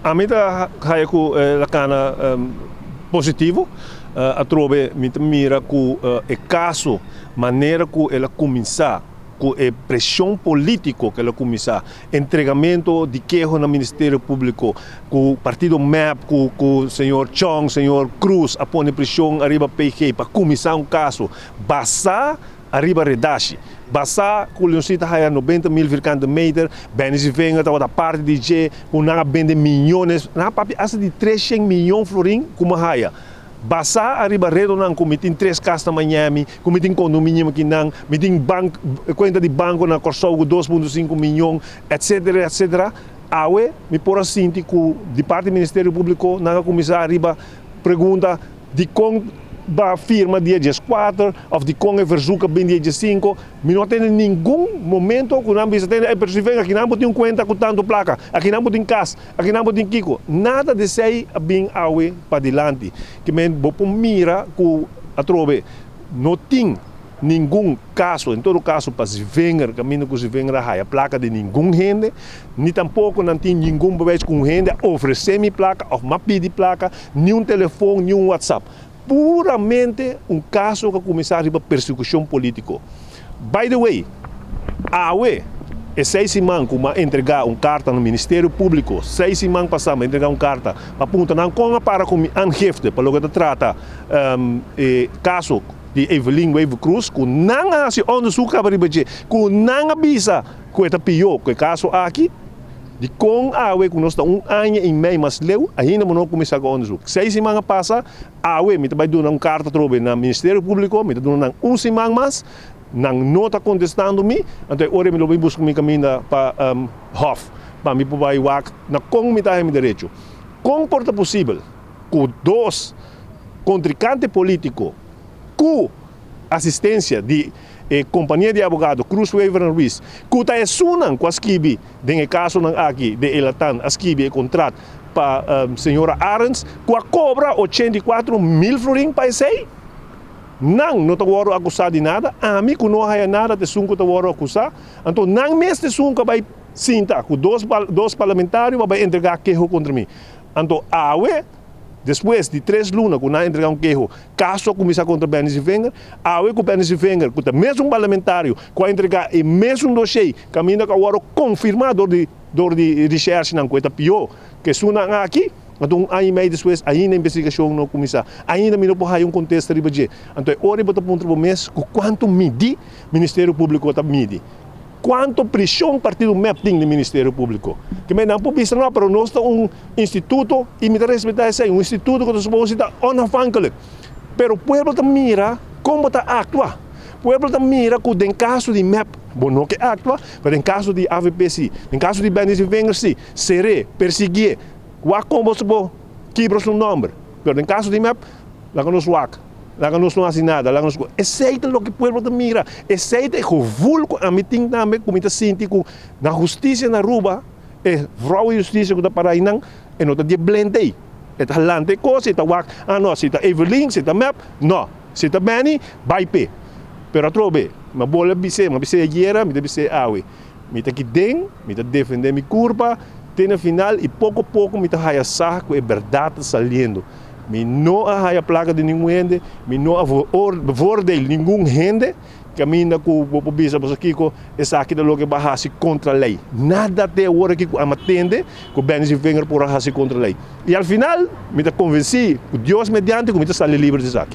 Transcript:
Ami ta haya ku el a kana positivo. Atrobe mi ta mira ku e kaso manera ku el a kuminsá ku e preshon polítiko ku el a kuminsá, entregamento di keho na Ministerio Públiko, ku partido mep ku ku señor Chong, señor Cruz a pone preshon ariba PG pa kuminsá un kaso basá ariba redashi. Basá ku Leoncita ta haya 90,000 vierkante meter, Benny Zievinger tabata parti di dje, ku nan a bende miyones, nan a papia asta di 300 miyon florin ku mi a haya. Basá ariba redonan ku mi tin tres kas na Miami, ku mi tin kondominio akinan, mi tin bank, kuenta di banko na Kòrsou ku 2.5 miyon, etcetera, etcetera. Awe mi por a sinti ku di parti Ministerio Públiko nan a kuminsá ariba pregunta di kon b'a firma dia 14 òf di kon e verzoek a bin dia 5. Mi no tin ningun momento ku nan bisa tende, pero si venga akinan bo tin un kuenta ku tantu plaka, akinan bo tin kas, akinan bo tin kiko. Nada di esei a bin awe padilanti. Ke men bo por mira ku atrobe no tin ningun kaso, en todo kaso pa Zievinger, kaminda ku Zievinger a haya plaka di ningun hende, ni tampoko nan tin ningun bewijs ku un hende a ofresé mi plaka òf m'a pidi plaka, ni un telefòn, ni un WhatsApp. Puramente un kaso ku a kuminsá riba persekushon polítiko. By the way, awe, e 6 siman ku m'a entregá un karta na Ministerio Públiko, 6 siman pasá m'a entregá un karta pa puntra nan kon a para ku mi aangifte pa loke ta trata e kaso di Evelyn Wever Cruz, ku nan a hasi onderzoek kaba riba dje, ku nan a bisa ku e ta pió ku e kaso aki, di kon awe ku nos ta un aña i mei mas leu, ainda no a kuminsá ku onderzoek. 6 siman a pasa, awe mi ta bai duna un karta trobe na Ministerio Públiko, mi ta duna nan un siman mas, nan no ta kontestando mi, anto ora mi lo bai buska mi kaminda pa Hof, pa mi por bai wak na kon mi ta mi derecho. Kon por ta posibel ku dos kontrinkante polítiko ku asistensia di kompania di abogado Cruz Wever en Ruiz, ku ta esunnan ku a skibi den e kasonan aki di Elatan, a skibi e kontrakt pa señora Arends, ku a kobra 84,000 florin pa esei, nan no ta wòrdu akusá di nada, ami ku no a haya nada ta esun ku ta wòrdu akusá, anto nan mes ta esun ku a bai sinta ku dos parlamentario pa bai entregá keho kontra mi. Anto awe, despues di 3 luna ku nan a entregá un keho, kaso a kuminsá kontra Benny Zievinger, awe ku Benny Zievinger, ku ta mesun parlamentario, ku a entregá e mesun dossier, kaminda ku a wòrdu konfirmá dor di recherche nan ku e ta pió ku esunnan aki, anto un aña i mei despues ainda investigashon no a kuminsá. Ainda mi no por haya un kontesta riba dje. Anto e ora bo ta puntra bo mes ku kuantu midi Ministerio Públiko ta midi. Kuantu preshon partido MEP tin di Ministerio Públiko. Ke men nan por bisa no, pero nos ta un instituto i mi ta respetá esei, un instituto ku ta suponé ta onafhankelijk. Pero pueblo ta mira kon bo ta aktua. Pueblo ta mira ku den kaso di MEP bo no ke aktua, pero den kaso di AVP si, den kaso di Benny Zievinger si, ser'é, persiguié, wak kon bo bo kibra su nòmber. Pero den kaso di MEP, laga nos wak, laga nos no hasi nada, laga nos. Esei ta loke pueblo ta mira. Esei ta e gevoel ku ami tin tambe ku mi ta sinti ku na hustisia na Aruba, e vrouw di hustisia ku ta para einan, e no ta di blend ei. E ta lanta e kos, e ta wak, ah no, si ta Evelyn, si ta MEP, no. Si ta Benny, bai p'e. Pero atrobe, mi a bolbe bis'é, mi a bis'é ayera, mi ta bis'é awe. Mi ta aki den, mi ta defendé mi kurpa, te na final i poko poko mi ta haya sa ku e bèrdat ta saliendo. Mi no a haya plaka di ningun hende, mi no a bevoordeel ningun hende, kaminda ku bo por bisa boso kiko esaki ta loke bo a hasi kontra lei. Nada te awor aki ku ami a tende ku Benny Zievinger por a hasi kontra lei. I al final mi ta konvensí ku Dios mediante ku mi ta sali liber di esaki.